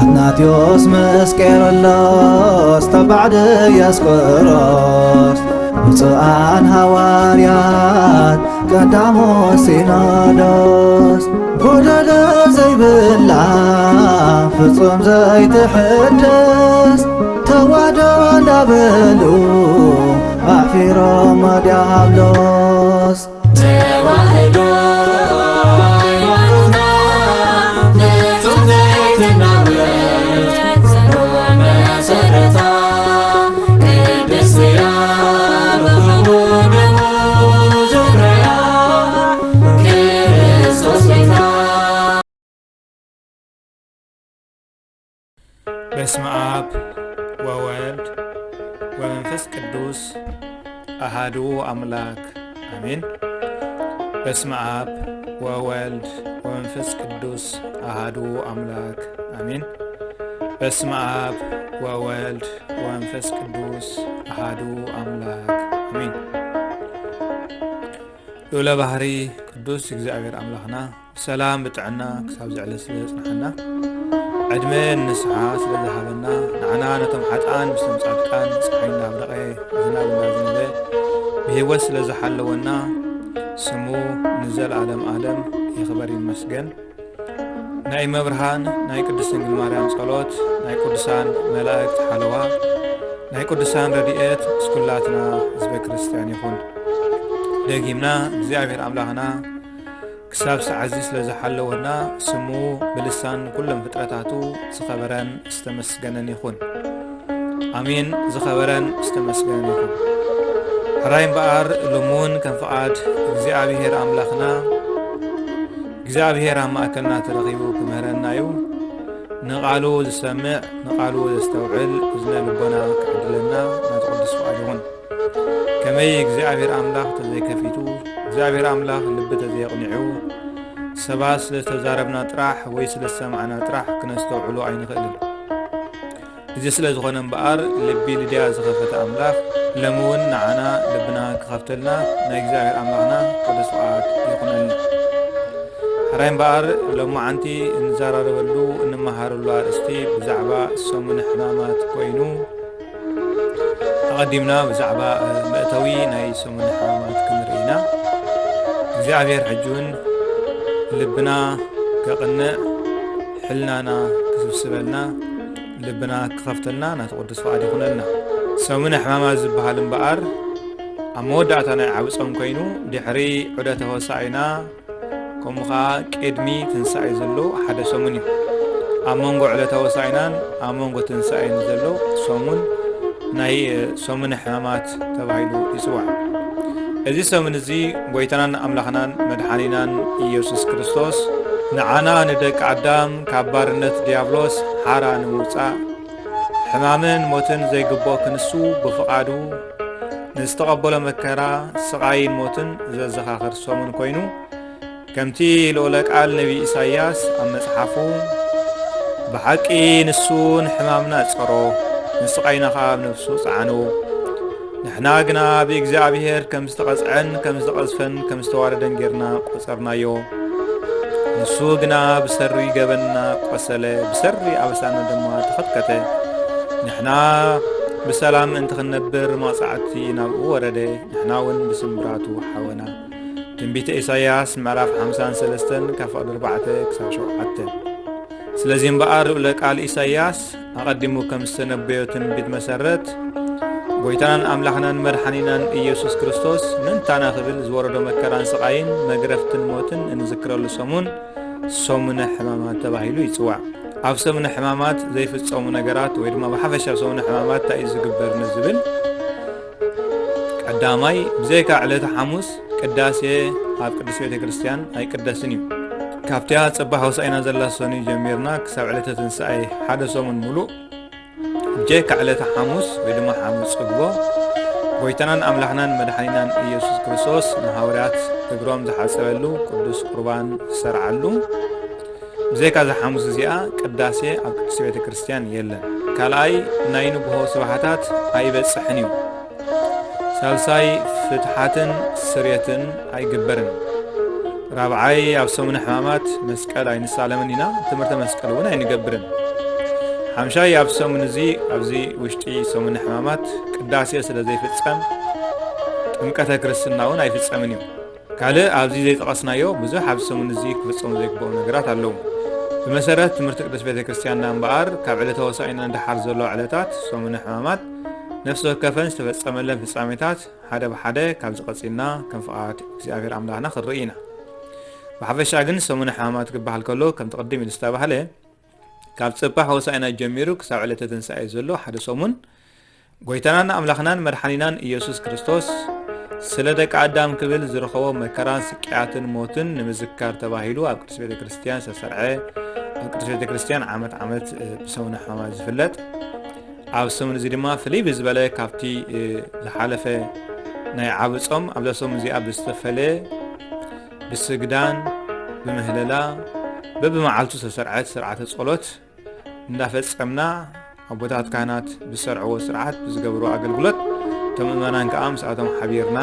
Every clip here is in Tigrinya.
ኣትናቴዎስ ምስ ቄርሎስ ተባዕ ድያስቆሮስ፣ ብፁዓን ሃዋርያት ቀዳሞ ሲኖዶስ፣ ጎደሎ ዘይብላ ፍጹም ዘይትሕደስ፣ ተዋህዶ እንዳበሉ ኣሕፊሮም ዲያብሎስ። ተዋህዶ ሃይማኖትና ፍጹም ዘይትናወጽ ጽኑዕ መሰረታ፣ ቅድስቲ እያ ብኽቡር ደሙ ዘፍረያ ክርስቶስ ቤታ። በስመ አብ ወወልድ ወመንፈስ ቅዱስ አሃዱ አምላክ አሜን። በስመ አብ ወወልድ ወመንፈስ ቅዱስ አሃዱ አምላክ አሜን። በስመ አብ ወወልድ ወመንፈስ ቅዱስ አሃዱ አምላክ አሜን። ልዑለ ባህሪ ቅዱስ እግዚኣብሔር ኣምላኽና ብሰላም ብጥዕና ክሳብ ዝዕለ ስለ ዘጽንሓና፣ ዕድመ ንስሓ ስለ ዝሃበና፣ ንዓና ነቶም ሓጥኣን ብስም ጻድቃን ጸሓይ እንዳብረቐ ዝናብ እንዳዝነበ ብህይወት ስለ ዝሓለወና፣ ስሙ ንዘለኣለም ኣለም ይኽበር ይመስገን። ናይ መብርሃን ናይ ቅድስት ድንግል ማርያም ጸሎት፣ ናይ ቅዱሳን መላእክት ሓለዋ፣ ናይ ቅዱሳን ረድኤት ምስ ኩላትና ህዝበ ክርስቲያን ይኹን። ደጊምና እግዚኣብሔር ኣምላኽና ክሳብ ሰዓት እዚ ስለ ዝሓለወና፣ ስሙ ብልሳን ኩሎም ፍጥረታቱ ዝኸበረን ዝተመስገነን ይኹን። ኣሜን። ዝኸበረን ዝተመስገነን ይኹን። ሕራይ እምበኣር፣ ሎሚ እውን ከም ፍቓድ እግዚኣብሔር ኣምላኽና፣ እግዚኣብሔር ኣብ ማእከልና ተረኺቡ ክምህረና እዩ። ንቓሉ ዝሰምዕ፣ ንቓሉ ዘስተውዕል እዝነ ልቦና ክዕድለና ናቱ ቅዱስ ፍቓድ ይኹን። ከመይ እግዚኣብሔር ኣምላኽ ተዘይከፊቱ፣ እግዚኣብሔር ኣምላኽ ልቢ ተዘየቕኒዑ፣ ሰባት ስለ ዝተዛረብና ጥራሕ ወይ ስለ ዝሰማዕና ጥራሕ ክነስተውዕሎ ኣይንኽእልን። እዚ ስለ ዝኾነ እምበኣር፣ ልቢ ልድያ ዝኸፈተ ኣምላኽ፣ ሎሚ እውን ንዓና ልብና ክኸፍተልና ናይ እግዚኣብሔር ኣምላኽና ቅዱስ ፍቓድ ይኹነልና። ሕራይ እምበኣር፣ ሎማዓንቲ እንዘራረበሉ፣ እንመሃረሉ ኣርእስቲ ብዛዕባ ሰሙነ ሕማማት ኮይኑ፣ ኣቐዲምና ብዛዕባ፣ እ፣ መእተዊ ናይ ሰሙነ ሕማማት ክንርኢ ኢና። እግዚኣብሔር ሕጂ እውን ልብና ከቕንዕ፣ ሕልናና ክስብስበልና፣ ልብና ክኸፍተልና ናቱ ቅዱስ ፍቓድ ይኹነልና። ሰሙነ ሕማማት ዝበሃል እምበኣር፣ ኣብ መወዳእታ ናይ ዓቢ ጾም ኮይኑ፣ ድሕሪ ዑደተ ሆሳዕና፣ ከምኡ ኸዓ ቅድሚ ትንሳኤ ዘሎ ሓደ ሰሙን እዩ። ኣብ መንጎ ዕለተ ሆሳዕናን ኣብ መንጎ ትንሳኤን ዘሎ ሰሙን ናይ፣ እ፣ ሰሙነ ሕማማት ተባሂሉ ይጽዋዕ። እዚ ሰሙን እዚ ጎይታናን ኣምላኽናን መድሓኒናን ኢየሱስ ክርስቶስ ንዓና ንደቂ ኣዳም ካብ ባርነት ዲያብሎስ ሓራ ንምውጻእ፣ ሕማምን ሞትን ዘይግብኦ ክንሱ ብፍቓዱ ንዝተቐበሎ መከራ፣ ስቓይን ሞትን ዘዘኻኽር ሰሙን ኮይኑ፣ ከምቲ ልኡለ ቃል ነቢ ኢሳይያስ ኣብ መጽሓፉ፣ "ብሓቂ ንሱ ንሕማምና ጸሮ፣ ንስቓይና ኸኣ ኣብ ነፍሱ ጸዓኖ። ንሕና ግና ብእግዚኣብሔር ከም ዝተቐጽዐን ከም ዝተቐዝፈን ከም ዝተዋረደን ጌርና ቆጸርናዮ። ንሱ ግና ብሰሪ ገበንና ቆሰለ፣ ብሰሪ ኣበሳና ድማ ተኸትከተ። ንሕና ብሰላም ምእንቲ ክንነብር መቕጻዕቲ ናብኡ ወረደ፣ ንሕና እውን ብስምብራቱ ሓወና።" ትንቢተ ኢሳይያስ ምዕራፍ ሓምሳን ሰለስተን ካብ ፍቕዲ ኣርባዕተ ክሳብ ሸውዓተ። ስለዚ እምበኣር ልኡለ ቃል ኢሳይያስ ኣቐዲሙ ከም ዝተነበዮ ትንቢት መሰረት፣ ጎይታናን ኣምላኽናን መድሓኒናን ኢየሱስ ክርስቶስ ምእንታና ክብል ዝወረዶ መከራን ስቓይን መግረፍትን ሞትን እንዝክረሉ ሰሙን ሰሙነ ሕማማት ተባሂሉ ይጽዋዕ። ኣብ ሰሙነ ሕማማት ዘይፍጸሙ ነገራት ወይ ድማ ብሓፈሻ ኣብ ሰሙነ ሕማማት እንታይ እዩ ዝግበር ንዝብል፣ ቀዳማይ፣ ብዘይካ ዕለተ ሓሙስ ቅዳሴ ኣብ ቅድስት ቤተ ክርስቲያን ኣይቅደስን እዩ። ካብቲኣ ጽባሕ ሆሳዕና ዘላ ሰኑይ ጀሚርና ክሳብ ዕለተ ትንሳኤ ሓደ ሰሙን ሙሉእ፣ ብጀካ ዕለተ ሓሙስ ወይ ድማ ሓሙስ ጽግቦ፣ ጎይታናን ኣምላኽናን መድሓኒናን ኢየሱስ ክርስቶስ ንሃዋርያት እግሮም ዝሓጸበሉ ቅዱስ ቁርባን ዝሰርዓሉ፣ ብዘይካ እዛ ሓሙስ እዚኣ ቅዳሴ ኣብ ቅድስት ቤተ ክርስቲያን የለን። ካልኣይ፣ ናይ ንግሆ ስብሓታት ኣይበጽሕን እዩ። ሳልሳይ፣ ፍትሓትን ስርየትን ኣይግበርን። ራብዓይ፣ ኣብ ሰሙነ ሕማማት መስቀል ኣይንሳለምን ኢና፣ ትምህርተ መስቀል እውን ኣይንገብርን። ሓምሻይ፣ ኣብ ሰሙን እዚ፣ ኣብዚ ውሽጢ ሰሙን ሕማማት ቅዳሴ ስለ ዘይፍጸም፣ ጥምቀተ ክርስትና እውን ኣይፍጸምን እዩ። ካልእ ኣብዚ ዘይጠቐስናዮ ብዙሕ ኣብዚ ሰሙን እዚ ክፍጸሙ ዘይግብኦም ነገራት ኣለዉ። ብመሰረት ትምህርቲ ቅድስት ቤተ ክርስቲያንና እምበኣር፣ ካብ ዕለተ ሆሳዕና ንደሓር ዘሎ ዕለታት ሰሙነ ሕማማት፣ ነፍሲ ወከፈን ዝተፈጸመለን ፍጻሜታት ሓደ ብሓደ ካብዚ ቀጺልና ከም ፍቓድ እግዚኣብሔር ኣምላኽና ክንርኢ ኢና። ብሓፈሻ ግን ሰሙነ ሕማማት ክበሃል ከሎ፣ ከምቲ ቅድም ኢሉ ዝተባህለ፣ ካብ ጽባሕ ሆሳዕና ጀሚሩ ክሳብ ዕለተ ትንሳኤ ዘሎ ሓደ ሰሙን፣ ጎይታናን ኣምላኽናን መድሓኒናን ኢየሱስ ክርስቶስ ስለ ደቂ ኣዳም ክብል ዝረኸቦ መከራን ስቅያትን ሞትን ንምዝካር ተባሂሉ ኣብ ቅድስት ቤተ ክርስቲያን ዝተሰርዐ፣ ኣብ ቅድስት ቤተ ክርስቲያን ዓመት ዓመት፣ እ፣ ብሰሙነ ሕማማት ዝፍለጥ፣ ኣብ ሰሙን እዚ ድማ ፍልይ ብዝበለ ካብቲ፣ እ፣ ዝሓለፈ ናይ ዓቢ ጾም ኣብዛ ሰሙን እዚኣ ብዝተፈለየ ብስግዳን ብምህለላ በብመዓልቱ ዝተሰርዐት ስርዓተ ጸሎት እንዳፈጸምና፣ ኣቦታት ካህናት ብዝሰርዕዎ ስርዓት ብዝገብርዎ ኣገልግሎት፣ እቶም ምእመናን ከኣ ምስኣቶም ሓቢርና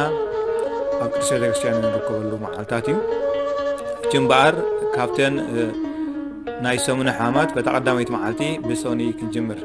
ኣብ ቅድስት ቤተክርስትያን እንርከበሉ መዓልታት እዩ። ሕጂ እምበኣር ካብተን፣ እ፣ ናይ ሰሙነ ሕማማት በታ ቀዳመይቲ መዓልቲ ብሶኒ ክንጅምር።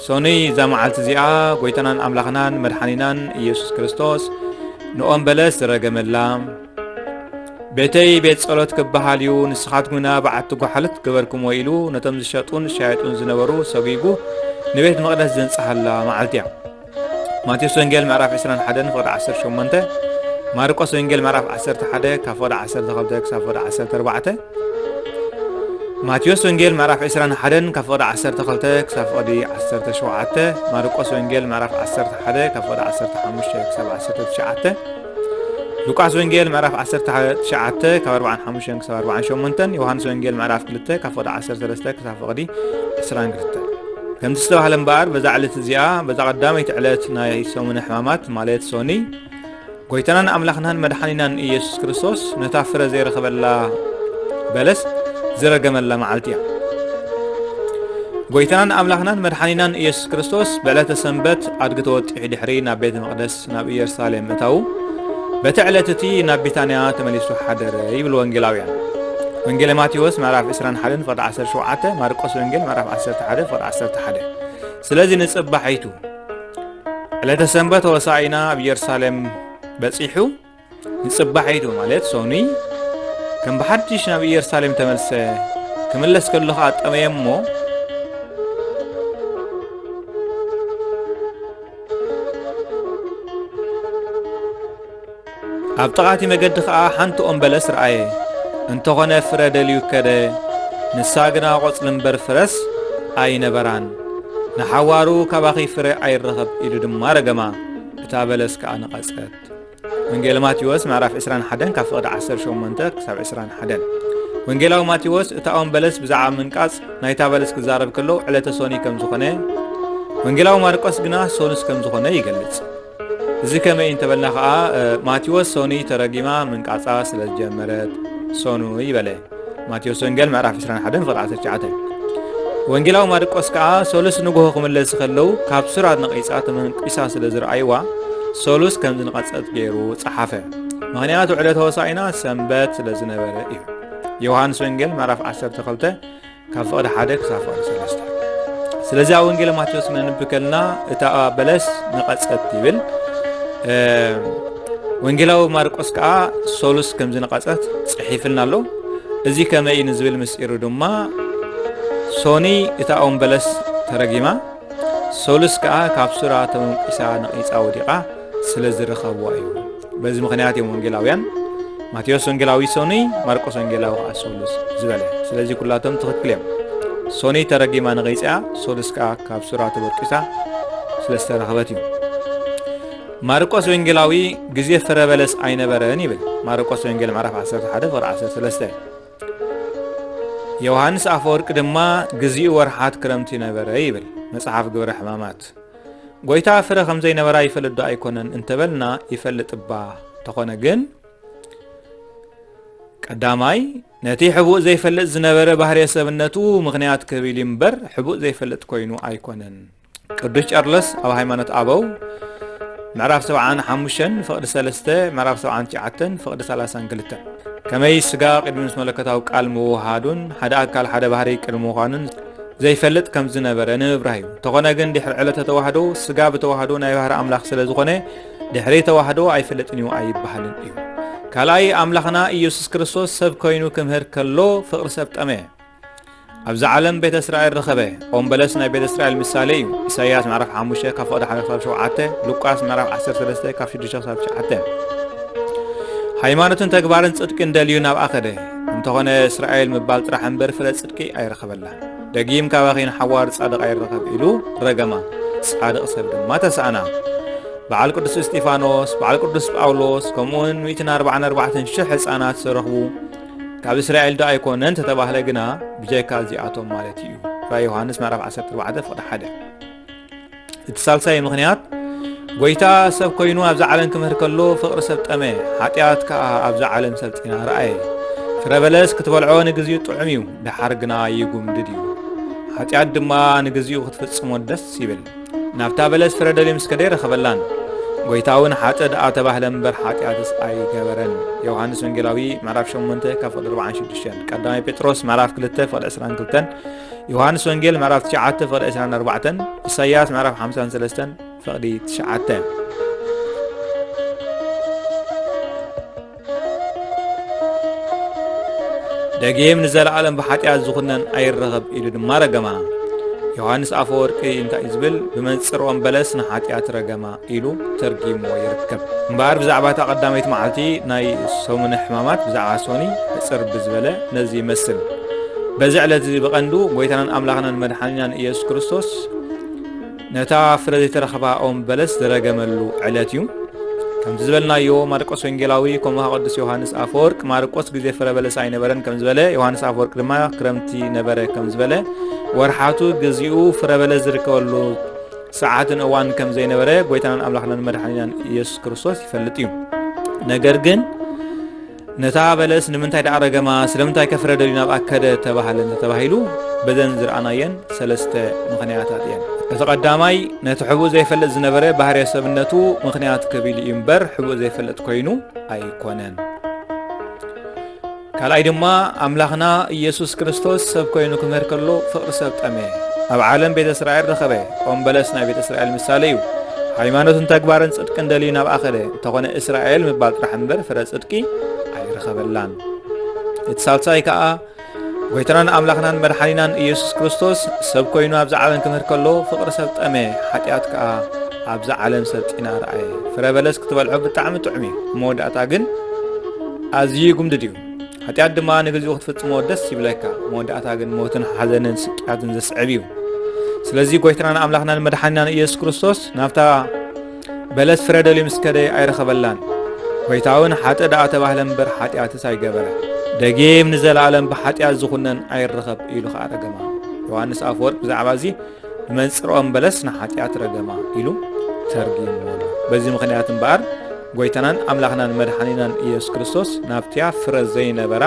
ሶኑይ እዛ መዓልቲ እዚኣ፣ ጎይታናን ኣምላኽናን መድሓኒናን ኢየሱስ ክርስቶስ ንኦም በለስ ዝረገመላ፣ "ቤተይ ቤት ጸሎት ክበሃል እዩ፣ ንስኻትኩም ግና በዓቲ ጓሓልት ገበርኩምዎ" ኢሉ ነቶም ዝሸጡን ዝሻየጡን ዝነበሩ ሰጒጉ ንቤት መቕደስ ዘንጽሃላ መዓልቲ እያ። ማቴዎስ ወንጌል ምዕራፍ ዕስራን ሓደን ፍቕዲ ዓሰርተ ሸሞንተ፣ ማርቆስ ወንጌል ምዕራፍ ዓሰርተ ሓደ ካብ ፍቕዲ ዓሰርተ ክልተ ክሳብ ፍቕዲ ዓሰርተ ኣርባዕተ፣ ማቴዎስ ወንጌል ምዕራፍ ዕስራን ሓደን ካብ ፍቕዲ ዓሰርተ ክልተ ክሳብ ፍቕዲ ዓሰርተ ሸውዓተ፣ ማርቆስ ወንጌል ምዕራፍ ዓሰርተ ሓደ ካብ ፍቕዲ ዓሰርተ ሓሙሽተ ክሳብ ዓሰርተ ትሽዓተ፣ ሉቃስ ወንጌል ምዕራፍ ዓሰርተ ትሽዓተ ካብ ኣርባዓን ሓሙሽተን ክሳብ ኣርባዓን ሸሞንተን፣ ዮሃንስ ወንጌል ምዕራፍ ክልተ ካብ ፍቕዲ ዓሰርተ ሰለስተ ክሳብ ፍቕዲ ዕስራን ክልተን። ከምቲ ዝተባህለ እምበኣር፣ በዛ ዕለት እዚኣ፣ በዛ ቀዳመይቲ ዕለት ናይ ሰሙነ ሕማማት፣ ማለት ሶኒ፣ ጎይታናን ኣምላኽናን መድሓኒናን ኢየሱስ ክርስቶስ ነታ ፍረ ዘይረኸበላ በለስ ዝረገመላ መዓልቲ እያ። ጎይታናን ኣምላኽናን መድሓኒናን ኢየሱስ ክርስቶስ ብዕለተ ሰንበት ኣድጊ ተወጢሑ ድሕሪ ናብ ቤተ መቕደስ ናብ ኢየሩሳሌም ምእታዉ፣ በቲ ዕለት እቲ ናብ ቢታንያ ተመሊሱ ሓደረ ይብሉ ወንጌላውያን። ወንጌል ማቴዎስ ምዕራፍ ዕስራን ሓደን ፍቕዲ ዓሰርተ ሸውዓተ፣ ማርቆስ ወንጌል ምዕራፍ ዓሰርተ ሓደ ፍቕዲ ዓሰርተ ሓደ። ስለዚ ንጽባሒቱ ዕለተ ሰንበት ሆሳኢና ኣብ ኢየሩሳሌም በጺሑ፣ ንጽባሒቱ ማለት ሶኒ ከም ብሓድሽ ናብ ኢየሩሳሌም ተመልሰ። ክምለስ ከሎ ኸኣ ጠመየ እሞ፣ ኣብ ጥቓ እቲ መገዲ ኸኣ ሓንቲ ኦም በለስ ረኣየ። እንተኾነ ፍረ ደልዩ ከደ፣ ንሳ ግና ቖጽሊ እምበር ፍረስ ኣይነበራን። ንሓዋሩ "ካባኺ ፍረ ኣይረኸብ" ኢሉ ድማ ረገማ። እታ በለስ ከኣ ነቐጸት። ወንጌል ማቴዎስ ምዕራፍ ዕስራን ሓደን ካብ ፍቕዲ ዓሰርተ ሸሞንተ ክሳብ ዕስራን ሓደን። ወንጌላዊ ማቴዎስ እታ ኦም በለስ ብዛዕባ ምንቃጽ ናይታ በለስ ክዛረብ ከሎ ዕለተ ሶኒ ከም ዝኾነ፣ ወንጌላዊ ማርቆስ ግና ሶሉስ ከም ዝኾነ ይገልጽ። እዚ ከመይ እንተበልና ኸኣ፣ እ፣ ማቴዎስ ሶኒ ተረጊማ ምንቃጻ ስለ ዝጀመረት ሶኑ ይበለ። ማቴዎስ ወንጌል ምዕራፍ ዕስራን ሓደን ፍቕዲ ዓሰርተ ትሽዓተ። ወንጌላዊ ማርቆስ ከኣ ሶሉስ ንግሆ ክምለሱ ከለዉ ካብ ሱራ ነቒጻ ተመንቂሳ ስለ ዝረኣይዋ ሶሉስ ከም ዝነቐጸት ገይሩ ጸሓፈ። ምኽንያቱ ዕለተ ሆሳኢና ሰንበት ስለ ዝነበረ እዩ። ዮሃንስ ወንጌል ምዕራፍ ዓሰርተ ክልተ ካብ ፍቕዲ ሓደ ክሳብ ፍቕዲ ሰለስተ። ስለዚ ኣብ ወንጌል ማቴዎስ ክነንብብ ከለና እታ በለስ ነቐጸት ይብል። እ፣ ወንጌላዊ ማርቆስ ከኣ ሶሉስ ከም ዝነቐጸት ጽሒፍልና ኣሎ። እዚ ከመይ እዩ ንዝብል ምስጢሩ ድማ ሶኒ እታ ኦም በለስ ተረጊማ፣ ሶሉስ ከኣ ካብ ሱራ ተመንቂሳ ነቒጻ ወዲቓ ስለ ዝረኸብዋ እዩ። በዚ ምኽንያት እዮም ወንጌላውያን ማቴዎስ ወንጌላዊ ሶኒ፣ ማርቆስ ወንጌላዊ ከኣ ሶሉስ ዝበለ። ስለዚ ኩላቶም ትኽክል እዮም። ሶኒ ተረጊማ ነቒጻ፣ ሶሉስ ከኣ ካብ ሱራ ተበርቂሳ ስለ ዝተረኸበት እዩ። ማርቆስ ወንጌላዊ ግዜ ፍረ በለስ ኣይነበረን ይብል። ማርቆስ ወንጌል ምዕራፍ ዓሰርተ ሓደ ፍቕዲ ዓሰርተ ሰለስተ። ዮሃንስ ኣፈወርቂ ድማ ግዚኡ ወርሓት ክረምቲ ነበረ ይብል። መጽሓፍ ግብረ ሕማማት። ጎይታ ፍረ ከም ዘይነበራ ይፈልጥ ዶ ኣይኮነን እንተበልና፣ ይፈልጥ እባ። እንተኾነ ግን፣ ቀዳማይ፣ ነቲ ሕቡእ ዘይፈልጥ ዝነበረ ባህርየ ሰብነቱ ምኽንያት ክህብ ኢሉ እምበር፣ ሕቡእ ዘይፈልጥ ኮይኑ ኣይኮነን። ቅዱስ ጨርሎስ ኣብ ሃይማኖት ኣበው ምዕራፍ ሰብዓን ሓሙሽተን ፍቕዲ ሰለስተ፣ ምዕራፍ ሰብዓን ትሽዓተን ፍቕዲ ሰላሳን ክልተን፣ ከመይ ስጋ ቅድሚ ምስ መለኮታዊ ቃል ምውሃዱን ሓደ ኣካል ሓደ ባህሪ ቅድሚ ምዃኑን ዘይፈልጥ ከም ዝነበረ ንምብራህ እዩ። እንተኾነ ግን ድሕሪ ዕለተ ተዋህዶ ስጋ ብተዋህዶ ናይ ባህሪ ኣምላኽ ስለ ዝኾነ ድሕሪ ተዋህዶ ኣይፈልጥን እዩ ኣይበሃልን እዩ። ካልኣይ፣ ኣምላኽና ኢየሱስ ክርስቶስ ሰብ ኮይኑ ክምህር ከሎ ፍቕሪ ሰብ ጠመየ። ኣብዛ ዓለም ቤተ እስራኤል ረኸበ። ኦም በለስ ናይ ቤተ እስራኤል ምሳሌ እዩ። ኢሳይያስ ምዕራፍ ሓሙሽተ ካብ ፍቕዲ ሓደ ክሳብ ሸውዓተ፣ ሉቃስ ምዕራፍ ዓሰርተ ሰለስተ ካብ ሽዱሽተ ክሳብ ትሽዓተ። ሃይማኖትን ተግባርን ጽድቅን ደልዩ ናብኣ ከደ። እንተኾነ እስራኤል ምባል ጥራሕ እምበር ፍረ ጽድቂ ኣይረኸበላን። ደጊም ካባኺ ንሓዋር ጻድቕ ኣይረኸብ ኢሉ ረገማ። ጻድቕ ሰብ ድማ ተሳእና። በዓል ቅዱስ እስጢፋኖስ፣ በዓል ቅዱስ ጳውሎስ፣ ከምኡውን ሚእትን ኣርባዓን ኣርባዕተን ሽሕ ህጻናት ዝተረኽቡ ካብ እስራኤል ዶ ኣይኮነን እንተተባህለ ግና፣ ብጀካ እዚኣቶም ማለት እዩ። ራእይ ዮሃንስ ምዕራፍ ዓሰርተ ኣርባዕተ ፍቕዲ ሓደ። እቲ ሳልሳይ ምኽንያት፣ ጎይታ ሰብ ኮይኑ ኣብዛ ዓለም ክምህር ከሎ ፍቕሪ ሰብ ጠመየ፣ ሓጢኣት ከኣ ኣብዛ ዓለም ሰልጢና ረኣየ። ፍረ በለስ ክትበልዖ ንግዚኡ ጥዑም እዩ፣ ደሓር ግና ይጉምድድ እዩ። ሓጢኣት ድማ ንግዚኡ ክትፍጽሞ ደስ ይብል። ናብታ በለስ ፍረ ደልዩ ምስ ከደ ኣይረኸበላን። ጎይታ እውን ሓጥእ ደኣ ተባህለ እምበር ሓጢኣትስ ኣይገበረን። ዮሃንስ ወንጌላዊ ምዕራፍ ሸሞንተ ካብ ፍቕዲ ኣርባዓን ሽዱሽተን፣ ቀዳማይ ጴጥሮስ ምዕራፍ ክልተ ፍቕዲ ዕስራን ክልተን፣ ዮሃንስ ወንጌል ምዕራፍ ትሽዓተ ፍቕዲ ዕስራን ኣርባዕተን፣ ኢሳይያስ ምዕራፍ ሓምሳን ሰለስተን ፍቕዲ ትሽዓተ። ደጊም ንዘለኣለም ብሓጢኣት ዝኹነን ኣይረኸብ ኢሉ ድማ ረገማ። ዮሃንስ ኣፈወርቂ እንታይ እዩ ዝብል? ብመንጽር ኦም በለስ ንሓጢኣት ረገማ ኢሉ ተርጊምዎ ይርከብ። እምበኣር ብዛዕባ እታ ቀዳመይቲ መዓልቲ ናይ ሰሙነ ሕማማት፣ ብዛዕባ ሶኒ ሕጽር ብዝበለ ነዚ ይመስል። በዚ ዕለት እዚ ብቐንዱ ጎይታናን ኣምላኽናን መድሓኒናን ኢየሱስ ክርስቶስ ነታ ፍረ ዘይተረኽባ ኦም በለስ ዝረገመሉ ዕለት እዩ። ከምቲ ዝበልናዮ፣ ማርቆስ ወንጌላዊ፣ ከምኡ ኸዓ ቅዱስ ዮሃንስ ኣፈወርቅ፣ ማርቆስ ግዜ ፍረ በለስ ኣይነበረን ከም ዝበለ፣ ዮሃንስ ኣፈወርቅ ድማ ክረምቲ ነበረ ከም ዝበለ፣ ወርሓቱ፣ ግዚኡ፣ ፍረ በለስ ዝርከበሉ ሰዓትን እዋን ከም ዘይነበረ፣ ጎይታናን ኣምላኽናን መድሓኒናን ኢየሱስ ክርስቶስ ይፈልጥ እዩ። ነገር ግን፣ ነታ በለስ ንምንታይ ደኣ ረገማ? ስለምንታይ ከ ፍረ ደልዩ ናብኣ ከደ ተባህለ እንተተባሂሉ፣ በዘን ዝረኣናየን ሰለስተ ምኽንያታት እየን። እቲ ቀዳማይ፣ ነቲ ሕቡእ ዘይፈልጥ ዝነበረ ባህርየ ሰብነቱ ምኽንያት ክብል እዩ እምበር፣ ሕቡእ ዘይፈልጥ ኮይኑ ኣይኮነን። ካልኣይ ድማ፣ ኣምላኽና ኢየሱስ ክርስቶስ ሰብ ኮይኑ ክምህር ከሎ ፍቕሪ ሰብ ጠመየ። ኣብ ዓለም ቤተ እስራኤል ረኸበ። ኦም በለስ ናይ ቤተ እስራኤል ምሳሌ እዩ። ሃይማኖትን ተግባርን ጽድቅን ደልዩ ናብኣ ኸደ። እንተኾነ እስራኤል ምባል ጥራሕ እምበር ፍረ ጽድቂ ኣይረኸበላን። እቲ ሳልሳይ ከኣ፣ ጎይታናን ኣምላኽናን መድሓኒናን ኢየሱስ ክርስቶስ ሰብ ኮይኑ ኣብዚ ዓለም ክምህር ከሎ ፍቕሪ ሰብ ጠመየ፣ ሓጢኣት ከኣ ኣብዚ ዓለም ሰልጢና ረኣየ። ፍረ በለስ ክትበልዖ ብጣዕሚ ጥዑም እዩ፣ መወዳእታ ግን ኣዝዩ ይጉምድድ እዩ። ሓጢኣት ድማ ንግዚኡ ክትፍጽሞ ደስ ይብለካ፣ መወዳእታ ግን ሞትን ሓዘንን ስቅያትን ዘስዕብ እዩ። ስለዚ ጎይታናን ኣምላኽናን መድሓኒናን ኢየሱስ ክርስቶስ ናብታ በለስ ፍረ ደልዩ ምስ ከደ ኣይረኸበላን። ጎይታ እውን ሓጥእ ደኣ ተባህለ እምበር ሓጢኣትስ ኣይገበረ። ደጊም ንዘለኣለም ብሓጢኣት ዝኹነን ኣይረኸብ ኢሉ ኸዓ ረገማ። ዮሃንስ ኣፈወርቅ ብዛዕባ እዚ፣ ብመንጽር ኦም በለስ ንሓጢኣት ረገማ ኢሉ ተርጊምዎ ኣሎ። በዚ ምኽንያት እምበኣር፣ ጎይታናን ኣምላኽናን መድሓኒናን ኢየሱስ ክርስቶስ ናብቲያ ፍረ ዘይነበራ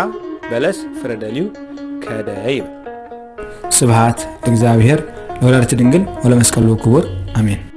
በለስ ፍረ ደልዩ ከደ ይብል። ስብሃት ለእግዚኣብሔር፣ ለወላዲተ ድንግል፣ ወለመስቀሉ ክቡር። ኣሜን።